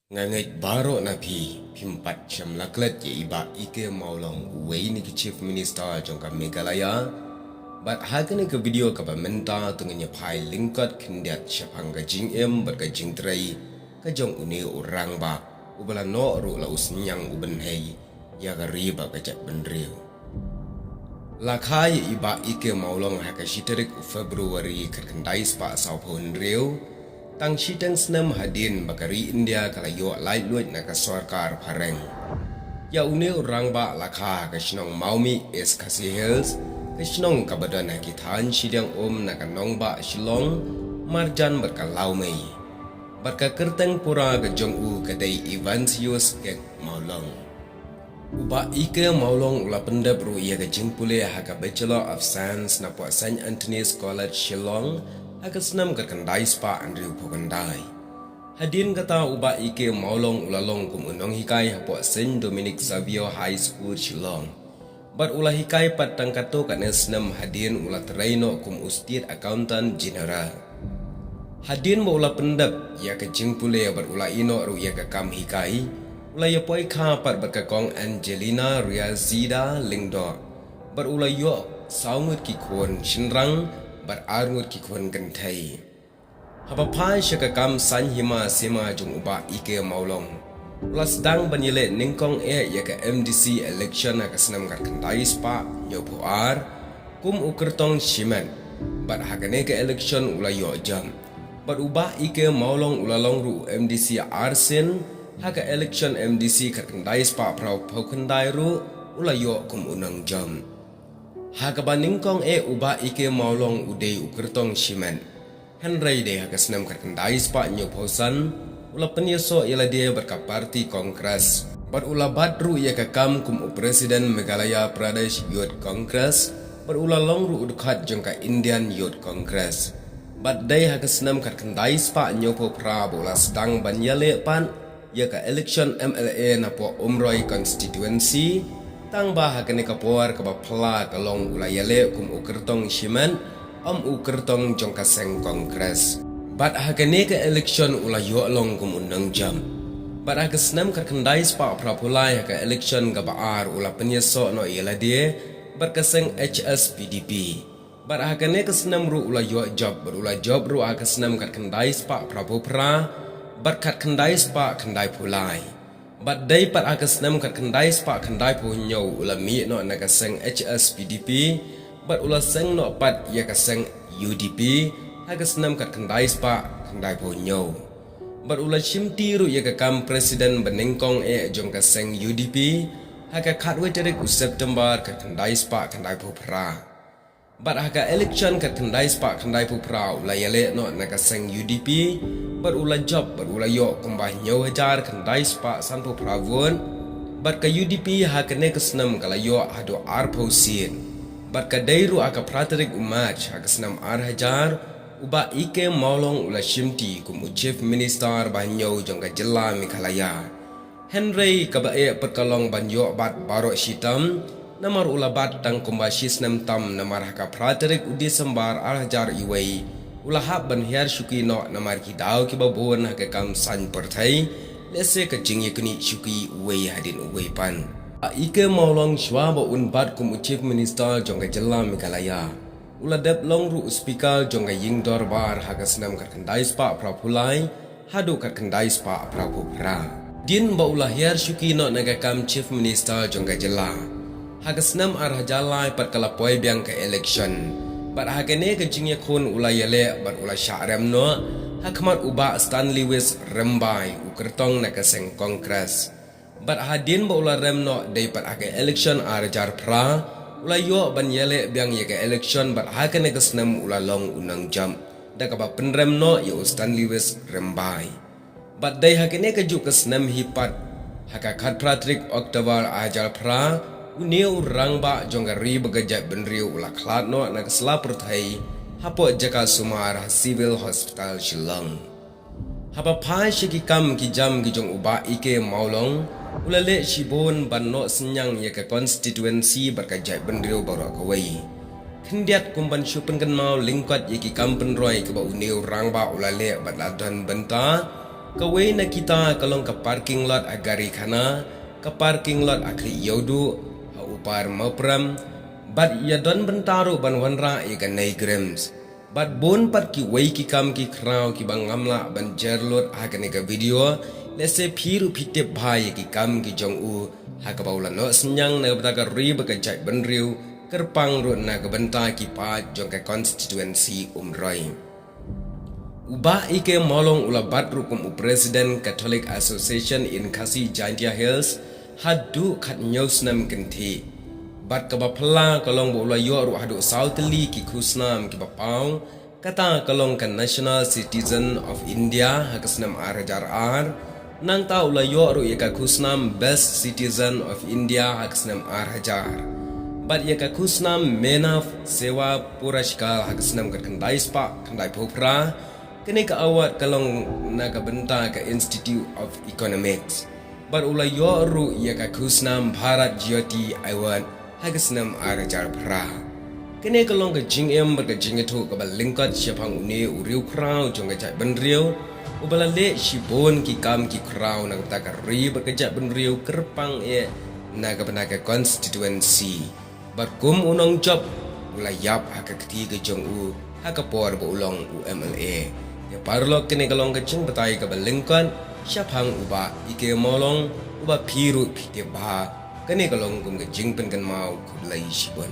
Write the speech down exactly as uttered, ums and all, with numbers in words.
Nga ngeit baroh na phi, phim pat shym la klet ïa i Bah E K Mawlong, uwei na ki Chief Minister jong ka Meghalaya. Bad ha kane ka video kaba mynta to ngin ïa phai lyngkot khyndiat shaphang ka jingim bad ka jingtrei ka jong une u rangbah, uba la noh ruh la u synñiang u bynhei ïa ka ri bad ka jaitbynriew. La kha ïa i Bah E K Mawlong ha ka shi tarik u February khatkhyndai spah sawphew hynriew, tang shiteng snem hadien ba ka ri India ka la ïoh laitluid na ka sorkar phareng. Ïa une u rangbah la kha ha ka shnong Mawmih, East Khasi Hills, ka shnong kaba don ha ki thaiñ shiliang um na ka nongbah Shillong, marjan bad ka Lawmei. Bad ka kyrteng pura ka jong u ka dei Evansius Kek Mawlong. U Bah E K Mawlong u la pyndep ruh ïa ka jingpule ha ka Bachelor of Science napoh Saint Anthony's College Shillong ha ka snem khatkhyndai spah hynriewphew khyndai. Hadien kata u Bah E K Mawlong u la long kum u nonghikai hapoh Saint Dominic Savio High School Shillong. Bad u la hikai pat tang katto katne snem hadien u la trei noh kum u State Accountant General. Hadien ba u la pyndep ïa ka jingpule bad u la ïeh noh ruh ïa ka kam hikai, u la ïa poi kha pat bad ka Kong Angelina Riazida Lyngdoh. Bad u la ïoh saw ngut ki khun shynrang bad ar ngut ki khun kynthei. Haba phai sha ka kam saiñ hima sima jong u Bah E K Mawlong, u la sdang ban ïaleh nyngkong eh ïa ka M D C election ha ka snem khatkhyndai spah hynñiewphew ar kum u kyrtong shimet. Bad ha kane ka election u la ïoh jop. Bad u Bah E K Mawlong u la long ruh u M D C arsien, ha ka election M D C khatkhyndai spah phraphew khyndai ruh u la ïoh kum u nongjop. Ha kaba nyngkong eh u Bah E K Mawlong u dei u kyrtong shimet. Hynrei dei ha ka snem khatkhyndai spah hynñiewphew san, u la pynïasoh ïalade bad ka party Congress. Bad u la bat ruh ïa ka kam kum u President Meghalaya Pradesh Youth Congress, bad u la long ruh u dkhot jong ka Indian Youth Congress. Bad dei ha ka snem khatkhyndai spah hynñiewphew phra ba u la sdang ban ïaleh pat ïa ka election M L A napoh Umroi constituency, tang ba ha kane ka por kaba phylla ka long u la ïaleh kum u kyrtong shimet, ym u kyrtong jong ka seng Congress. Bad ha kane ka election u la ïoh long kum u nongjop. Bad ha ka snem khatkhyndai spah phraphew lai ha ka election kaba ar u la pynïasoh noh ïalade bad ka seng H S P D P. Bad ha kane ka snem ruh u la ïoh jop, bad u la jop ruh ha ka snem khatkhyndai spah phraphew phra bad khatkhyndai spah khyndaiphew lai. Bad dei pat ha ka snem khatkhyndai spah khyndaiphew hynñiew u la mih noh na ka seng H S P D P, bad u la seng noh pat ïa ka seng U D P ha ka snem khatkhyndai spah khyndaiphew hynñiew. Bad u la shimti ruh ïa ka kam president ba nyngkong eh jong ka seng U D P ha ka khatwei tarik u September khatkhyndai spah khyndaiphew phra. Bad ha ka election khatkhyndai spah khyndaiphew phra u la ïaleh noh na ka seng U D P, bad u la jop, bad u la ïoh kumba hynñiew hajar khyndai spah sanphew phra vote. Bad ka U D P ha kane ka snem ka la ïoh haduh arphew seat. Bad ka dei ruh ha ka phra tarik u March ha ka snem ar hajar, u Bah E K Mawlong u la shimti kum u Chief Minister ba hynñiew jong ka jylla Meghalaya. Hynrei kaba eh pat ka long ban ïoh bat baroh shitam, namar u la bat tang kumba shisnem tam, namar ha ka phra tarik u December ar hajar wei, u la hap ban hiar shuki noh namar ki daw kiba bun ha ka kam saiñ pyrthei, lehse ka jingïaknieh shuki uwei hadien uwei pat. Bah E K Mawlong shuwa ba un bat kum u Chief Minister jong ka jylla Meghalaya, u la dep long ruh u Speaker jong ka Ïing Dorbar ha ka snem khatkhyndai spah phraphew lai haduh khatkhyndai spah phraphew phra. Hadien ba u la hiar shuki noh na ka kam Chief Minister jong ka jylla, ha ka snem ar hajar lai pat ka la poi biang ka election. Bad ha kane ka jingïakhun u la ïaleh bad u la shah rem noh ha khmat u Bah Stanley Wis Rymbai, u kyrtong na ka seng Congress. Bad hadien ba u la rem noh, dei pat ha ka election ar hajar phra u la ïoh ban ïaleh biang ïa ka election, bad ha kane ka snem u la long u nongjop da kaba pynrem noh ïa u Stanley Wis Rymbai. Bad dei ha kane ka juh ka snem hi pat, ha ka khatphra tarik October ar hajar phra, une u rangbah jong ka ri bad ka jaitbynriew u la khlad noh na ka sla pyrthei hapoh jaka sumar ha Civil Hospital Shillong. Haba phai sha ki kam ki jam ki jong u Bah E K Mawlong, u la leh shibun ban noh synñiang ïa ka constituency bad ka jaitbynriew baroh kawei. Khyndiat kum ban shu pynkynmaw lyngkot ïa ki kam pynroi kaba une u rangbah u la leh bad la don bynta, Kawei na kita ka long ka parking lot ha Garikhana, ka parking lot ha Khlieh Ïewduh, ha u Par Mawprem, bad ïa don bynta ruh ban wanrah ïa ka NEIGRIHMS. Bad bun pat kiwei ki kam ki khraw kiba ngam lah ban jer lut ha kane ka video, lehse phi ruh phi tip bha ïa ki kam ki jong u, ha kaba u la noh synñiang na ka bynta ka ri bad ka jaitbynriew, kyrpang ruh na ka bynta ki paid jong ka constituency Umroi. U Bah E K Mawlong u la bat ruh kum u President Catholic Association in Khasi Jaintia Hills haduh khathynñiew snem kynthih. Bad kaba phylla ka long ba u la ïoh ruh haduh saw tylli ki khusnam kiba paw, kata ka long ka National Citizen of India ha ka snem ar hajar ar, nangta u la ïoh ruh ïa ka khusnam Best Citizen of India ha ka snem ar hajar. Bad ïa ka khusnam Manav Seva Puraskar ha ka snem khatkhyndai spah khyndaiphew phra, kane ka award ka long na ka bynta ka Institute of Economics. Bad u la ïoh ruh ïa ka khusnam Bharat Jyoti Award ha ka snem ar hajar phra. Kane ka long ka jingim bad ka jingïathuh kaba lyngkot shaphang une u riewkhraw jong ka jaitbynriew, uba la leh shibun ki kam ki khraw na ka bynta ka ri bad ka jaitbynriew kyrpang eh na ka bynta ka constituency. Bad kum u nongjop, u la ïap ha ka kti ka jong u ha ka por ba u long u M L A. Ïa paralok, kane ka long ka jingbatai kaba lyngkot shaphang u Bah E K Mawlong, uba phi ruh phi tip bha. Kane ka long kum ka jingpynkynmaw, khublei shibun.